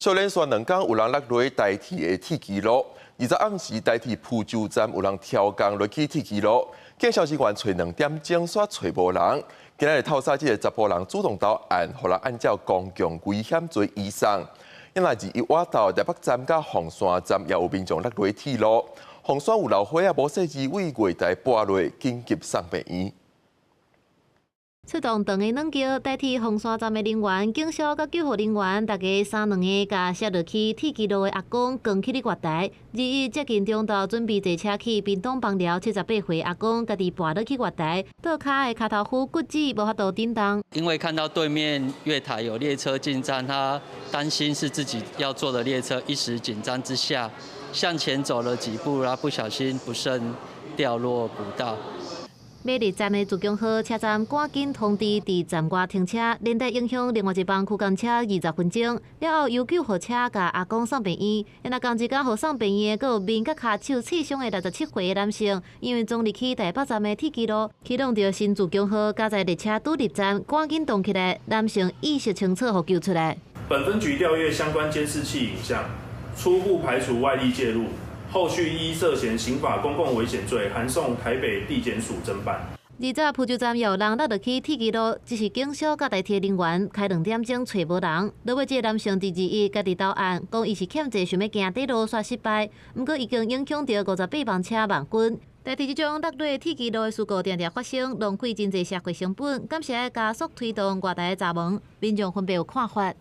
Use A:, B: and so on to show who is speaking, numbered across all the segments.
A: 小連續2工有人落落台鐵的鐵支路，20暗時台鐵浮洲站有人跳江落去鐵支路，警消人員揣2點鐘煞揣無人。今仔日透早這个查埔人主動投案，予人按照公共危險罪移送。因來自一瓦頭台北站佮鳳山站也有民眾落落鐵路，鳳山有老歲仔無細膩對月台跋落，緊急送病院。
B: 出動長的軟橋代替鳳山站的人員、警消佮救護人員，大家三兩个共摔落去鐵支路的阿公扛起咧月台。21接近中晝準備坐車去屏東枋寮78歲阿公，家己跋落去月台，倒跤的跤頭骨骨折，無法度振動。
C: 因為看到對面月台有列車進站，他擔心是自己要坐的列車，一時緊張之下向前走了幾步，然後不小心不慎掉落股道。
B: 美麗站的自強號車站趕緊通知佇站外停車，連帶影響另外一班區間車20分鐘。了後由救護車共阿公送病院。若同一工予送病院的，閣有面佮跤手刺傷的67歲男性，因為撞入去台北站的鐵支路，去挵著新自強號加載列車拄入站，趕緊動起來，男性意識清楚，予救出來。
D: 本分局調閱相關監視器影像，初步排除外力介入。後續依涉嫌刑法公共危險罪，函送台北地檢署偵辦。
B: 二十浮洲站有人落落去鐵支路，只是警消佮台鐵人員開2點鐘揣無人。落尾這个男性佇21家己投案，講伊是欠債想欲行短路煞失敗，毋過已經影響著58班車慢滾。台鐵這種落落鐵支路的事故定定發生，浪費真濟社會成本，感謝愛加速推動月台閘門，民眾分別有看法。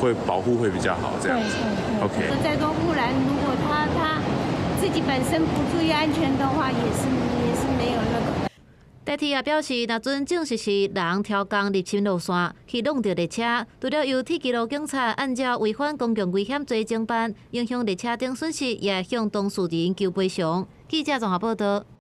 E: 會保護會比較好，這樣子。OK。
F: 再多護欄，如果他自己本身不注意安全的話，也是沒有那個。
B: 台鐵也表示，若準證實是人跳江入侵路線去挵著列車，除了由鐵支路警察按照違反公共危險罪偵辦，影響列車等損失，也向當事人求賠償。記者綜合報道。